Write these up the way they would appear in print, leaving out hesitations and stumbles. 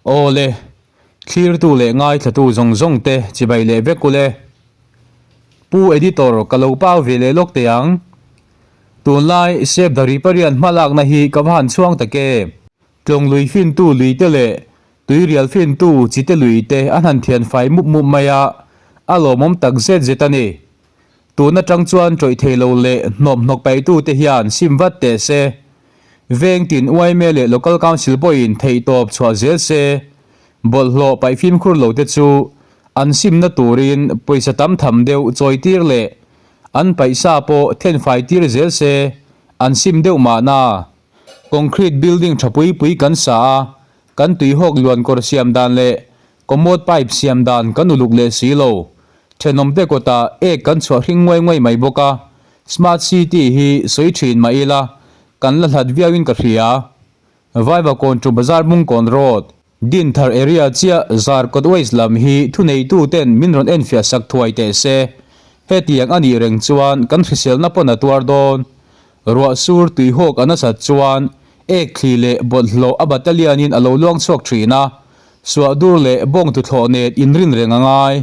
Aw le, thlirtu leh ngaithlatu zawng zawng te chibai leh vek ule. Pu Editor ka lo pau ve leh lawk teh ang. Tunlai Save the Riparian hmalakna hi ka va han chhuang tak em. Tlawng lui fintu lui te leh tuirial fintu chite lui te an han thian fai mup mup mai a, a lawmawm tak zet zet a ni. Tun atang chuan tawih thei lo leh hnawp hnawk paihtu te hian sim vat teh se. Veng tin yma leh Local Council pawhin theihtawp chhuah zel se. Bawlhhlawh paih fimkhur lo te chu an simna turin pawisa tam tham deuh chawi tir leh an paihsa pawh thenfai tir zel se an sim deuh mahna. Concrete building tha pui pui kan sa a, kan tuihawk luan kawr siam dan leh commode pipe siam dan kan uluk leh si lo. Thenawmte kawtah ek kan chhuah hring nguai nguai mai bawk a, Smart City hi sawi thin mah ila kan la hlat viauin ka hria. Vaivakawn to Bazar Bungkawn Road, Dinthar area chiah Zarkawt Waste lam hi thuneituten min rawn enfiah sak thuai teh se. Hetiang a nih reng chuan kan hriselna pawn a tuar dawn. Ruah sur tuihawk a nasat chuan ek thli leh bawlhhlawh a battalion-in a lo luang chhuak thin a, suahdur leh bawng tuthlawh nen inrin reng a ngai.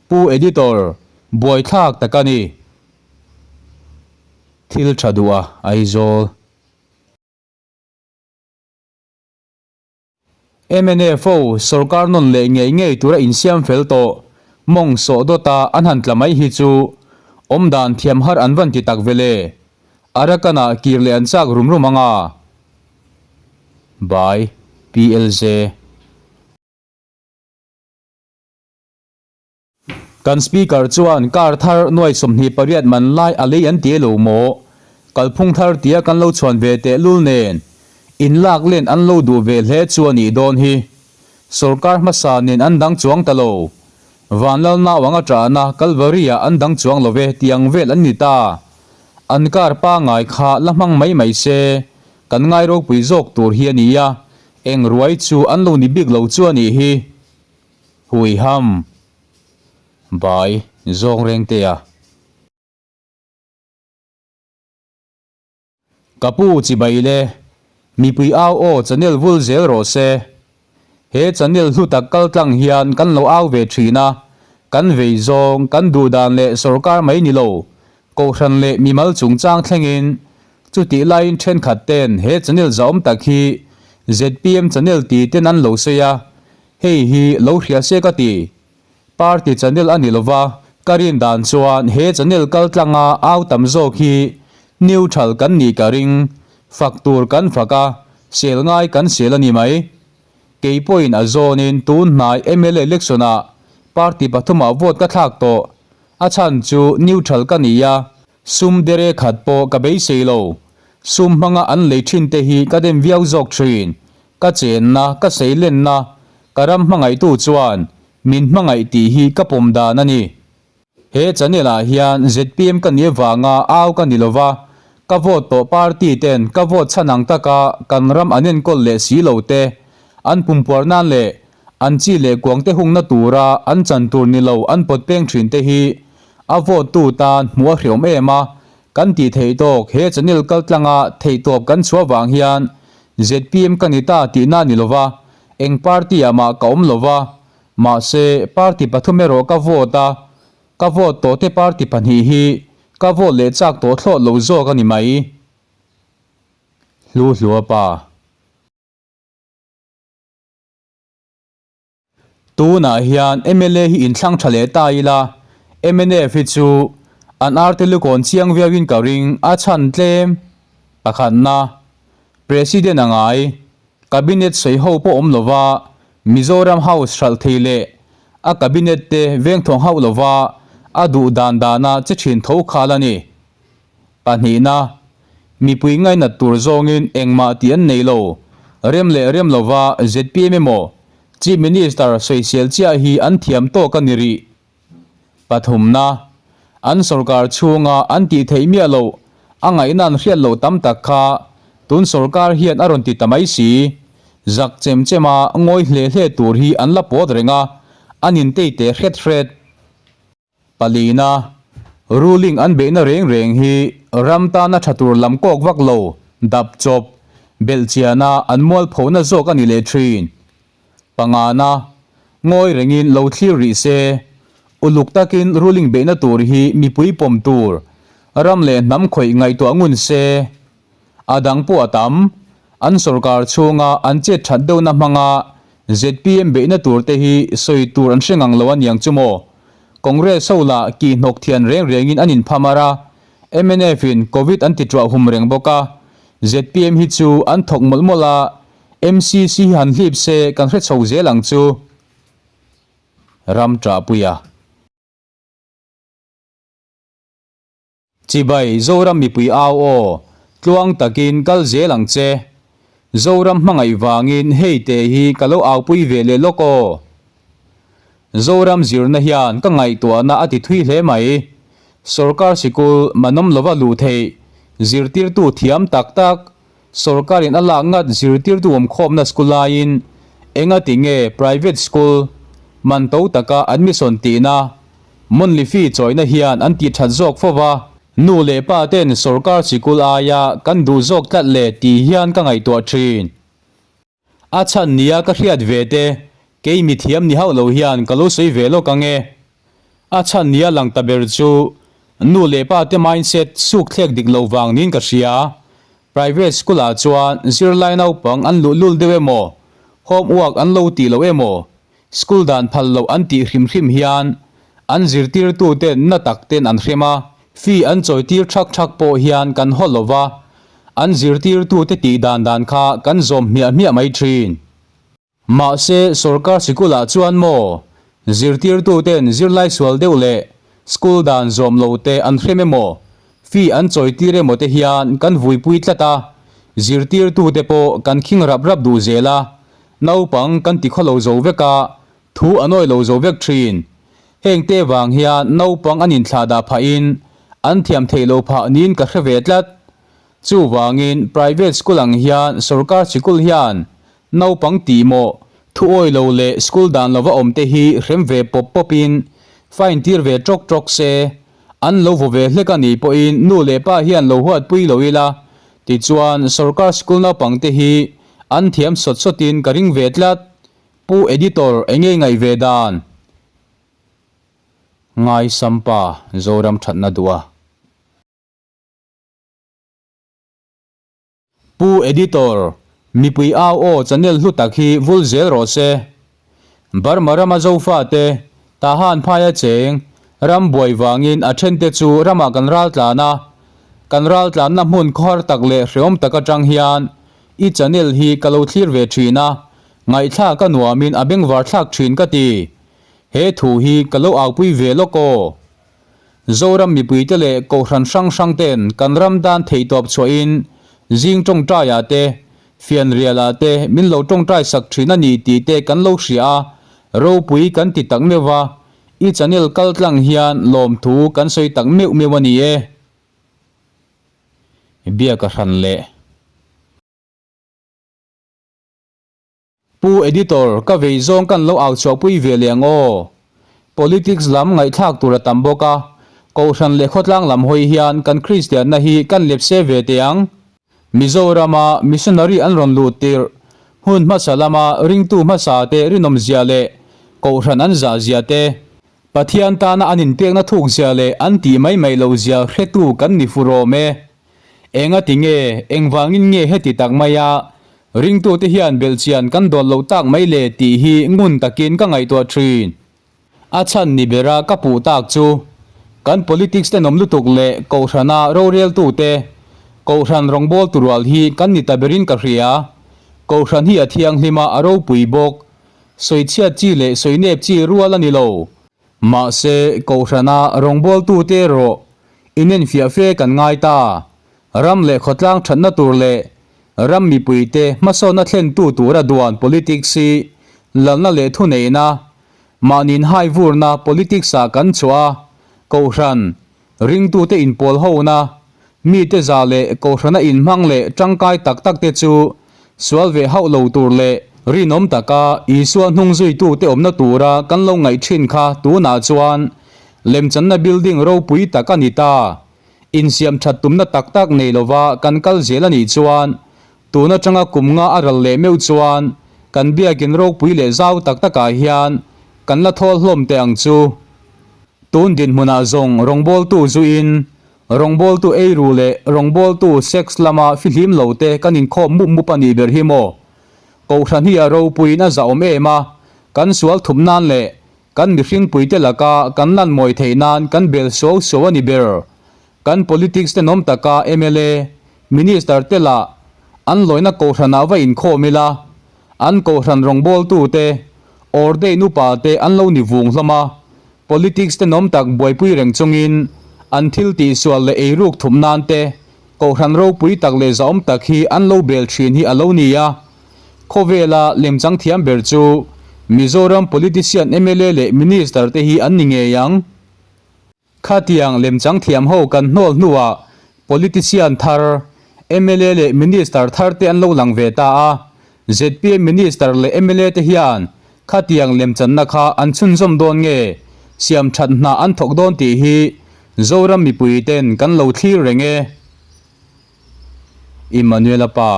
Pu Editor, buaithlak tak a ni. Thil tha duh a Aizawl. Mnf ho sorkar nawn leh ngei ngei tura insiam fel tawh mawng sawh dawta an han tla mai hi chu awmdan thiam har an van ti tak ve le. Arakan-ah kir leh an chak rum rum ang a. By, PLZ. Kan Speaker chuan car thar nuai 28 man lai a lei an ti lo maw? Kalphung thar tia kan lo chhuan ve tehlul nen in lak len an lo duh ve hle chu a nih dawn hi. Sorkar hmasa nen an dang chuang ta lo. Vanlal nau anga ṭahna Kalvari-ah an dang chuang lo ve tih ang vel an ni ta. An car pangngai kha la hmang mai mai se kan ngai ropui zawk tur hi a nia, eng ruai chu an lo ni bik lo chu a nih hi. Huiham bai zawng reng te a. Ka pu chibai le, mipui au aw channel vul zel rawh se. He channel hlu tak kal tlang hian kan lo au ve thin a, kan vei zawng, kan duh dan leh sorkar mai ni lo, kohhran leh mimal chungchang thlengin chutih laiin thenkhat ten he channel zahawm tak hi zpm channel ti ten an lo sawi a, Hei hi lo hria se ka ti. Party channel a ni lova, ka rin dan chuan he channel kal tlanga au tam zawk hi neutral kan nih ka ring, fak tur kan fak a, sel ngai kan sel a ni mai. Kei pawhin a zawnin tun hnai mla election ah party pathumah vote ka thlak tawh, a chhan chu neutral ka ni a, sum dere khat pawh ka beisei lo, sum hmanga an lei thin te hi ka dem viau zawk thin, Ka chenna, ka seilenna, ka ram hmangaihtu chuan min hmangaih tih hi ka pawm dan a ni. He channel ah hian zpm ka nih avanga au ka ni lova, ka vote tawh party ten ka vote chhan ang taka kan ram an enkawl leh si lo te, an pumpuar nan leh an chi leh kuang te hungna tura an chan tur ni lo an pawt peng thin te hi a vote tu tan hmuh a hreawm em a, kan tih theih tawk he channel kaltlanga theihtawp kan chhuah vang hian Zpm ka ni ta tihna ni lova, eng party ah mah ka awm lova, mahse party pathum erawh ka vote a, ka vote tawh te party pahnih hi ka vote leh chak tawh thlawt lo zawk a ni mai. Hlu hlua pa. Tunah hian mla hi inthlang tha leh ta ila, mnf hi chu an arte lukawn chiang viauin ka ring a chhan tlem. Pakhatna, President a ngai, Cabinet sawi ho pawh awm lova Mizoram House hralh thei leh a Cabinet te vengthawng hauh lova a duh dan dana che thin tho khal a ni. Pahnihna, mipui ngainat tur zawngin engmah tih an nei lo. Rem leh rem lova zpm emaw Chief Minister sawisel chiah hi an thiam tawk a ni rih. Pathumna, an sorkar chhunga an tih theih miah loh, a ngaihna an hriat loh tam tak kha tun sorkar hian a rawn ti ta mai si. Zak chem chema ngawi hle hle tur hi an la pawt reng a, an intei teh hret hret. Palina, ruling an beihna reng reng hi ram tana tha tur lam kawk vak lo, dap chawp, belhchiana an mualphona zawk a ni leh thin. Pangana, ngawi rengin lo thlir rih se. Uluk takin ruling beihna tur hi mipui pawm tur, ram leh hnam khawih ngaihtuah ngun se. A dang pawh a tam. An sorkar chhunga an chet that deuhna hmanga zpm beihna tur te hi sawi tur an hre ngang lo a niang chu maw? Congress ho lah kih hnawk thian reng rengin an inpham ar a, mnf in Covid an ti tuah hum reng bawk a, zpm hi chu an thawk mawlh mawlh a, MCC hi han hlip se kan hre chho zel ang chu. Ram Ṭahpuia. Chibai, Zoram mipui au aw, tluang takin kal zel ang che. Zoram hmangaih vangin hei te hi ka lo aupui ve leh lawk aw. Zoram zirna hian ka ngaihtuahna a ti thui hle mai. Sorkar sikul manawm lova luh theih, zirtirtu thiam tak tak, Sorkarin a lak ngat zirtirtu awmkhawmna school laiin engati nge private school man to taka admission tihna monthly fee chawihna hian an tih that zawk fo va, nu leh pa ten sorkar sikul aia kan duh zawk tlat le tih hian ka ngaihtuah thin. A chhan nia ka hriat ve te kei mithiam ni hauh lo hian ka lo sawi ve lawk ang e. A chhan nia lang ta ber chu nu leh pa te mindset suk thlek dik lo vang niin ka hria. Private school ah chuan zirlai naupang an luh lul deuh emaw, homework an lo tih loh emaw, school dan phal loh an tih hrim hrim hian an zirtirtu ten na tak ten an hrem a, fee an chawi tir thak thak pawh hian kan haw lo va, an zirtirtu te tih dan dan kha kan zawm hmiah hmiah mai thin. Mahse, sorkar sikulah chuan maw, zirtirtuten zirlai sual deuh leh school dan zawm lo te an hrem emaw, fee an chawitir emaw te hian kan vuipui tlat a, zirtirtute pawh kan khing rap rap duh zel a, naupang kan ti khawlo zo vek a, thu a nawi lo zo vek thin. Hengte vang hian naupang an inthlahdah phahin an thiam theih loh phah niin ka hre ve tlat. Chuvangin private school ang hian sorkar sikul hian Naupang tih maw, thu awi lo leh school dan lova awm te hi hrem ve pawp pawp in fine tir ve tawk tawk se, an lo vaw ve hlek a nih pawhin nu leh pa hian lo huat pui lo ila, tichuan sorkar school naupang te hi an thiam sawt sawt in ka ring ve tlat. Pu Editor enge ngaih ve dan? Ngaisampa Zoram thatna duh a. Pu Editor, mipui au aw channel hlu tak hi vul zel rawh se. Burma rama Zofate, Tahan phaia cheng, ram buai vangin a thente chu ramah kan ral tlan a. Kan ral tlanna hmun khawhar tak leh hreawm tak atang hian i channel hi ka lo thlir ve thin a, ngaihthlak a nuamin a bengvar thlak thin ka ti. He thu hi ka lo aupui ve lawk aw. Zoram mipuite leh kohhran hrang hrang ten kan ram dan theihtawp chhuahin zing tawngtaiah te, fianrialah te min lo tawngtai sak thin a ni tih te kan lo hria a, ropui kan ti tak meuh va, i channel kal tlang hian lawmthu kan sawi tak meuh meuh a ni e. Biaka hran leh. Pu Editor, ka vei zawng kan lo au chhuahpui ve leh ang aw. Politics lam ngaihthlak tur a tam bawk a, Kohhran leh khawtlang lam hawi hian kan Kristianna hi kan lepse ve teh ang. Mizorama missionary an rawn luh tirh hun hmasa lama ringtu hmasa te rinawmzia leh Kohhran an zahzia te, Pathian tana an inpekna thukzia leh an tih mai mai lohzia hretu kan ni furawm e. Engati nge, engvangin nge heti tak maia ringtute hian belhchian kan dawn loh tak mai le tih hi ngun takin ka ngaihtuah thin. A chhan ni bera ka puh tak chu, kan politics tenawm lutuk leh Kohhrana roreltute, Kohhran rawngbawltu rual hi kan ni ta berin ka hria. Kohhran hi a thianghlim a, a ropui bawk. Sawichhiat chi leh sawinep chi rual a ni lo. Mahse, Kohhrana rawngbawltute erawh inenfiah fe kan ngai ta. Ram leh khawtlang thatna tur leh ram mipuite hmasawnna thlentu tura duan politics hi lalna leh thuneihna, mahniin haivurna politics-ah kan chhuah a, Kohhran, Ringtute inpawl hona, mite za leh kohhrana inhmang leh tangkai tak takte chu sual ve hauh lo tur leh rinawm taka Isua hnung zuitute awmna tura kan lo ngaih thin kha tunah chuan lemchanna building ropui tak a ni ta. Insiam that tumna tak tak nei lova kan kal zel a nih chuan tun atanga kum nga a ral leh meuh chuan Kan biakin ropui leh zau tak takah hian kan la thawl hlawm teh ang chu. Tun dinhmunah zawng rawngbawltu zuin, rawngbawltu eiru leh rawngbawltu sex lama fihlim lo te kan inkhawm mup mup a nih ber hi maw? Kohhran hi a ropuiin a zahawm em a, kan sual thup nan leh kan mihringpuite laka kan lan mawi theih nan kan bel suau suau a ni ber. Kan politics tenawm taka mla, Minister te lah an lawina kohhranah va inkhawm ila, an kohhran rawngbawltute, ordain upa te an lo ni vung hlawm a, politics tenawm tak buaipui reng chungin an thil tihsual leh eiruk thup nan te kohhran ropui tak leh zahawm tak hi an lo bel thin hi a lo ni a. Khawvela lemchang thiam ber chu Mizoram politician mla leh Minister te hi an ni ngei ang. Khatiang lemchang thiam ho kan hnawl hnuah politician thar, mla leh minister thar te an lo lang ve ta a. Zpm minister leh mla te hian khatiang lemchanna kha an chhunzawm dawn nge, siam that hna an thawk dawn tih hi Zoram mipui ten kan lo thlir reng e. Immanuela pa.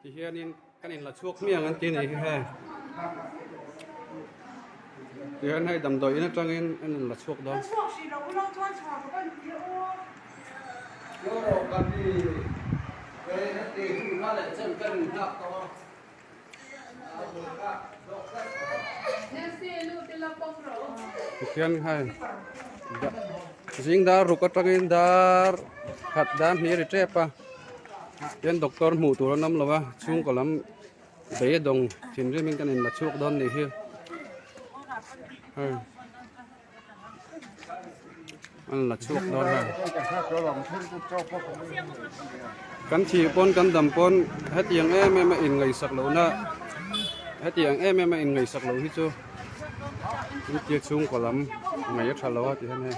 Ti hianin kan in la chhuak hmiang an ti a nih hi hei ti hian hei damdawi in atangin an in la chhuak dawn. Tihian hei zing dar ruk atangin dar khat dar hnih a ri tep a tihian doctor hmuh tur an awm lo a chhungkaw lam beidawng thinrim in kan in la chhuak dawn nih hi hei. An la chhuak dawn a. Kan thih pawn kan dam pawn hetiang em em a inngaihsak lohna hetiang em em a inngaihsak loh hi chu intia chhungkaw lam ngaih a tha lo a ti hian hei.